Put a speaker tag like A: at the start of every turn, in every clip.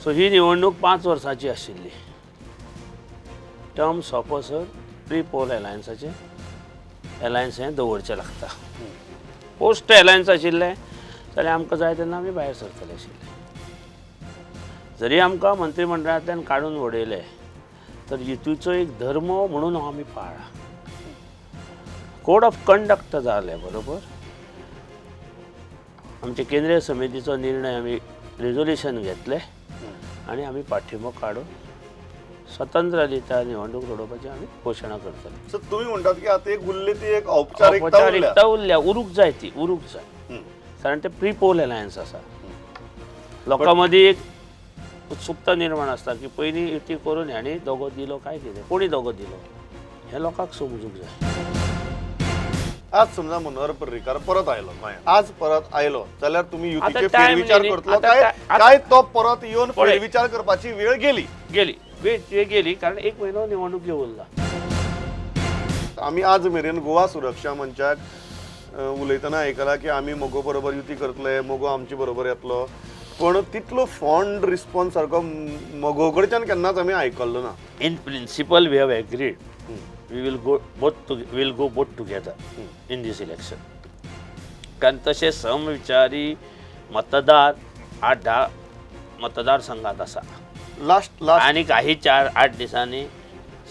A: So ही निवडणूक 5 वर्सांची आशिल्ली. टर्म सोंपसर प्री पोल अलायन्साचें अलायन्स हें दवरचें लागता. पोस्ट अलायन्स आशिल्लें जाल्यार आमकां जाय तेन्ना आमी भायर सरतले आशिल्ले. जरी आमकां मंत्रिमंडळांतल्यान काडून उडयले तर युतीचो एक धर्म म्हणून आमी पाळ्ळा. कोड ऑफ कंडक्ट जालें बरोबर आमचे केंद्रीय समितीचो निर्णय, आमी रेजोल्युशन घेतले आनी आमी पाठिंबो काडून स्वतंत्र रित्या निवडणूक लडोवपाची आमी घोशणा करतले.
B: सो तुम्ही म्हणटात की आता एक उरली ती एक औपचारिकता उरल्या.
A: औपचारिकता उरल्या, उरूंक जाय, ती उरूंक जाय, कारण ते प्री पोल अलायन्स आसा. लोकां मदीं एक उत्सुकता निर्माण आसता की पयलीं युती करून ह्याणी दगो दिलो काय कितें, कोणी दगो दिलो हें लोकांक समजूंक जाय.
B: आज समजा मनोहर पर्रीकार परत आयलो गोंयांत, आज परत आयलो जाल्यार तुम्ही युतीचे
A: आता time
B: फेरविचार
A: न्ही,
B: करतलो
A: आता
B: काय काय तो परत येवन
A: पळय.
B: फेरविचार करपाची वेळ गेली?
A: गेली, वेळ वेळ गेली, कारण एक म्हयनो निवडणूक उरला.
B: आमी आज मेरेन गोवा सुरक्षा मंचाक उलयतना आयकला की आमी मगो बरोबर युती करतले, मगो आमचे बरोबर येतलो, पण तितलो फॉन्ड रिस्पॉन्स सारको मगो कडच्यान केन्नाच आमी आयकल्लो ना.
A: In principle, we have agreed we will go both together in this election, कारण तशे समविचारी मतदार 8-10 मतदारसंघात आसा.
B: लास्ट लास्ट
A: आणि काही 4-8 दिसांनी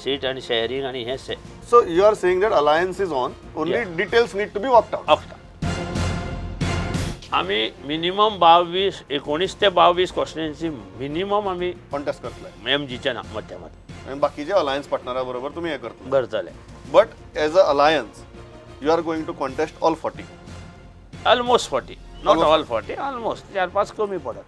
A: सीट आणि शेअरिंग आणि हे
B: So you are saying that alliance is on, only details need to be worked out.
A: Octa. आमी मिनिमम 22, 19 ते 22 कॉन्स्टिट्युएन्सी मिनिमम आमी
B: कॉन्टेस्ट करतले.
A: एमजीच्या माध्यमात.
B: आनी बाकीचे अलायन्स पार्टनरा बरोबर तुमी हें करतले.
A: करतले.
B: But as a alliance you are going to contest all 40?
A: Almost 40, not
B: Almost.
A: All 40, almost, 4-5 कमी पडत.